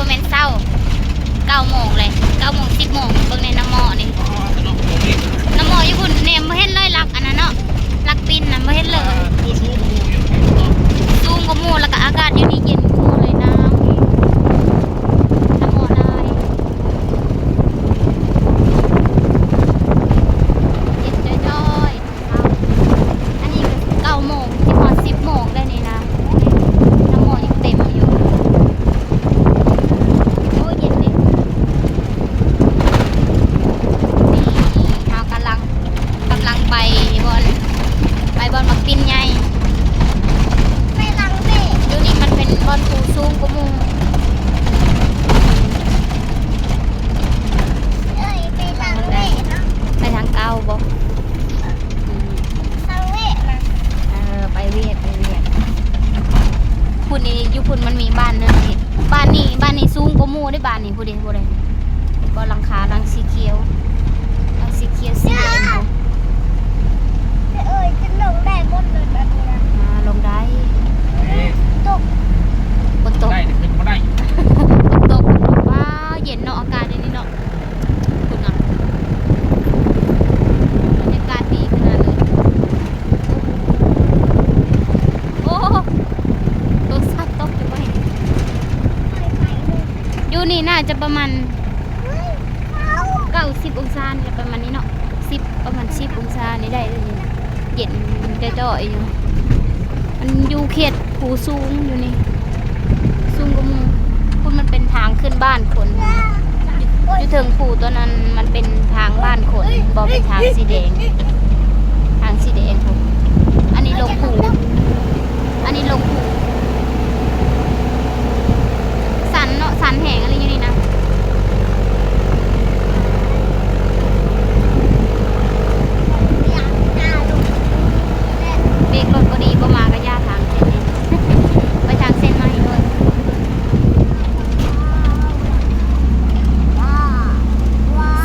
ແມ່ນເຊົ້າ ເກົ້າໂມງເລີຍ ເກົ້າໂມງ ສິບໂມງ. ເບິ່ງໃນນ້ຳໝໍ້ນີ້ ນ້ຳໝໍ້ຢູ່ພຸ້ນແນມບໍ່ເຫັນເລີຍ ຫຼັກອັນນັ້ນເນາະ ຫຼັກປິ່ນນະບໍ່ເຫັນເລີຍ. ສູງກວ່າໝູ່ ແລ້ວກໍອາກາດຢູ່ນີ້ເຢັນກວ່າໝູ່ເລີຍ ໜາວ ນ້ຳໝໍ້ຫຼາຍ ເຢັນຈ້ອຍໆ. ເຊົ້າ ອັນນີ້ກໍເກົ້າໂມງ ຊິຮອດສິບໂມງແລ້ວນີ້ນະ ນ້ຳໝໍ້ຍັງເຕັມຢູ່. ໂອ້ຍ ເຢັນເດ. ນີ້ເຮົາກຳລັງ ກຳລັງໄປບ່ອນ ໄປບ່ອນໝາກປິ່ນໃຫຍ່ ໄປຫຼັງເວ ຢູ່ນີ້ມັນເປັນບ່ອນພູສູງກວ່າໝູ່. ເອີຍ ໄປຫຼັງເວເນາະ ໄປທາງເກົ່າບໍ່? ອືມ ເອີ ໄປວຽກ ໄປວຽກ ພຸ້ນນີ້ ຢູ່ພຸ້ນມັນມີບ້ານໜຶ່ງນີ້ ບ້ານນີ້ ບ້ານນີ້ສູງກວ່າໝູ່ເດ້ ບ້ານນີ້ ຜູ້ໃດ ຜູ້ໃດ ເຫັນບໍ່ ຫຼັງຄາຫຼັງສີຂຽວ ຫຼັງສີຂຽວສີແດງ. ເອີຍ ຈະລົງໄດ້ໝົດເລີຍແບບນີ້ນະ ອ່າ ລົງໄດ້. ຕົກ ຝົນຕົກ ໄດ້ແຕ່ຂຶ້ນບໍ່ໄດ້ ຝົນຕົກ. ວ້າ ເຢັນເນາະ ອາກາດດຽວນີ້ເນາະ. ພຸ້ນນະ ບັນຍາກາດດີຂະໜາດເລີຍ. ໂອ້ ໂທລະສັບຕົກຢູ່ໄຫມ? ຢູ່ນີ້ໜ້າຈະປະມານເກົ້າສິບອົງສານີ້ແຫຼະ ປະມານນີ້ເນາະ ສິບ ປະມານສິບອົງສານີ້ໄດ້ເລີຍ. ເຢັນຈ້ອຍໆຢູ່ ມັນຢູ່ເຂດ ພູສູງຢູ່ນີ້ ສູງກວ່າໝູ່. ພຸ້ນມັນເປັນທາງຂຶ້ນບ້ານຄົນ ຢູ່ເທິງພູຕົວນັ້ນມັນເປັນທາງບ້ານຄົນ ບໍ່ແມ່ນທາງສີແດງ ທາງສີແດງພຸ້ນ. ອັນນີ້ລົງພູ ອັນນີ້ລົງພູ ຊັນເນາະ ຊັນແຮງອີ່ຫຼີຢູ່ນີ້ນະ. ເບຣກລົດບໍ່ດີ ບໍ່ມາກໍຢ່າທາງເສັ້ນນີ້ ໄປທາງເສັ້ນໃໝ່ໂລດ.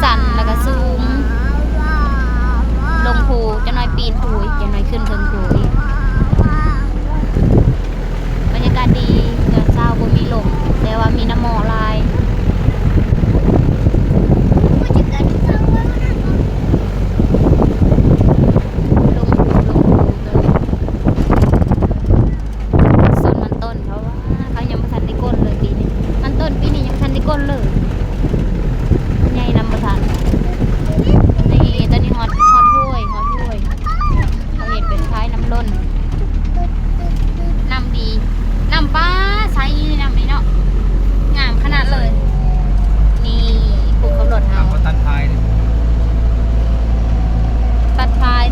ຊັນແລ້ວກໍສູງ ລົງພູ ຈັກໜ້ອຍປີນພູອີກ ຈັກໜ້ອຍຂຶ້ນເທິງພູອີກ. ບັນຍາກາດດີ ຕອນເຊົ້າບໍ່ມີລົມ ແຕ່ວ່າມີນ້ຳໝໍ້ຫຼາຍ. ລົງພູ ລົງພູເລີຍ ສວນມັນຕົ້ນເຂົາວ່າ ເຂົາຍັງບໍ່ທັນໄດ້ກົ້ນເລີຍປີນີ້ ມັນຕົ້ນປີນີ້ຍັງບໍ່ທັນໄດ້ກົ້ນເລີຍ ໃຫຍ່ນຳບໍ່ທັນ. ນີ້ ຕອນນີ້ຮອດ ຮອດຫ້ວຍ ຮອດຫ້ວຍ ເຂົາເຮັດເປັນຝາຍນ້ຳລົ້ນ ນ້ຳດີ ນ້ຳປາໃສ ນ້ຳນີ້ເນາະ ງາມຂະໜາດເລີຍ. ນີ້ຜູ້ຂັບລົດເຮົາ ຕັດພາຍ ຕັດພາຍ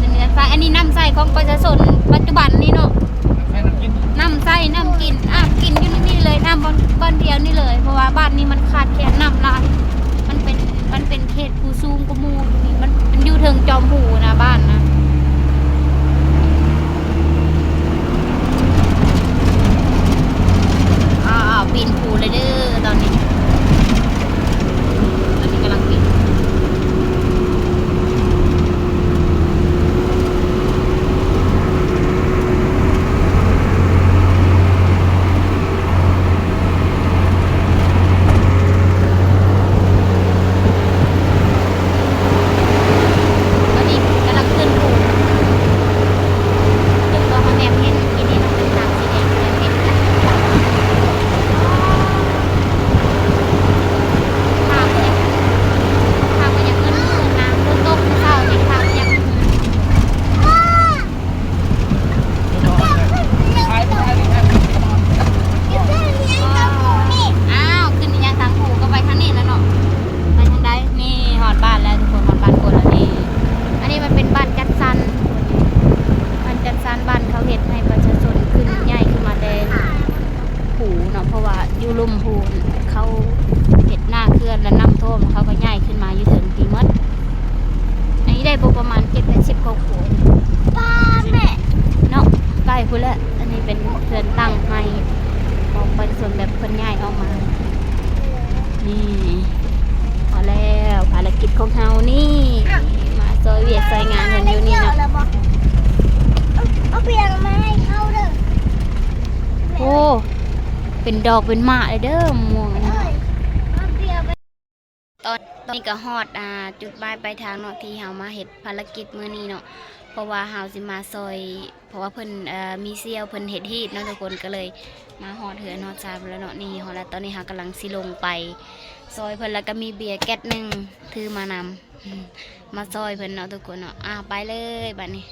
ອັນນີ້ນ້ຳໃຊ້ຂອງປະຊາຊົນປັດຈຸບັນນີ້ເນາະ ນ້ຳໃຊ້ ນ້ຳກິນ ອາບກິນຢູ່ໃນນີ້ເລີຍ ນ້ຳບ່ອນ ບ່ອນດຽວນີ້ເລີຍ ເພາະວ່າບ້ານນີ້ມັນຂາດແຄນນ້ຳຫຼາຍ ມັນເປັນ ມັນເປັນເຂດ ຜູ້ສູງກວ່າໝູ່ ມັນ ມັນຢູ່ເທິງຈອມພູນະ ບ້ານນະ. ອ້າວ ປີນພູເລີຍເດີຕອນນີ້ ຕອນນີ້ກຳລັງປີນ. ຕອນນີ້ກຳລັງຂຶ້ນພູ ເຫັນບໍ່ ເຮົາແນມເຫັນ ທີ່ນີ້ມັນເປັນທາງສີແດງ ແນມເຫັນ ພາບ ພາບກໍຢາກຂຶ້ນ ຝົນຕົກມື້ເຊົ້ານີ້ ພາບກໍຢາກ ອ້າວ ຂຶ້ນອີຫຍັງທາງພູ ກໍໄປທາງນີ້ແຫຼະເນາະ ໄປທາງໃດ? ນີ້ຮອດບ້ານແລ້ວທຸກຄົນ ຮອດບ້ານຄົນແລ້ວນີ້. ອັນນີ້ມັນເປັນບ້ານຈັດສັນ ບ້ານຈັດສັນ ບ້ານເຂົາເຮັດໃຫ້ປະຊາຊົນຂຶ້ນ ຍ້າຍຂຶ້ນມາແຕ່ພູເນາະ ເພາະວ່າຢູ່ລຸ່ມພູເຂົາເຮັດໜ້າເຂື່ອນ ແລ້ວນ້ຳຖ້ວມ ເຂົາກໍຍ້າຍຂຶ້ນມາຢູ່ເທິງພີ້ໝົດ. ອັນນີ້ໄດ້ບໍ່ປະມານເຈັດແປດສິບຄອບຄົວ ປ້າແມ່ ເນາະ ໃກ້ພຸ້ນແຫຼະ. ອັນນີ້ເປັນເຮືອນຕັ້ງໃໝ່ຂອງປະຊາຊົນ ແບບເພິ່ນຍ້າຍອອກມາ. ນີ້ ພໍແລ້ວ ພາລະກິດຂອງເຮົານີ້ ມາຊ່ອຍວຽກຊ່ອຍງານເພິ່ນຢູ່ນີ້ເນາະ. ເອົາ ເອົາເບຍມາໃຫ້ເຂົາເດີ. ໂອ້ ເປັນດອກເປັນໝາກເລີຍເດີ ມະມ່ວງອັນນີ້. ຕອນ ຕອນນີ້ກໍຮອດ ອ່າ ຈຸດໝາຍປາຍທາງເນາະ ທີ່ເຮົາມາເຮັດພາລະກິດມື້ນີ້ເນາະ ເພາະວ່າເຮົາຊິມາຊ່ອຍ ເພາະວ່າເພິ່ນ ເອີ ມີສ່ຽວເພິ່ນເຮັດຮີດເນາະທຸກຄົນ ກໍເລີຍມາຮອດເຮືອນຮອດຊານແລ້ວເນາະ. ນີ້ຮອດແລ້ວ ຕອນນີ້ເຮົາກຳລັງຊິລົງໄປຊ່ອຍເພິ່ນ ແລ້ວກໍມີເບຍແກັດໜຶ່ງຖືມານຳ ມາຊ່ອຍເພິ່ນເນາະທຸກຄົນເນາະ. ອ່າ ໄປເລີຍບາດນີ້.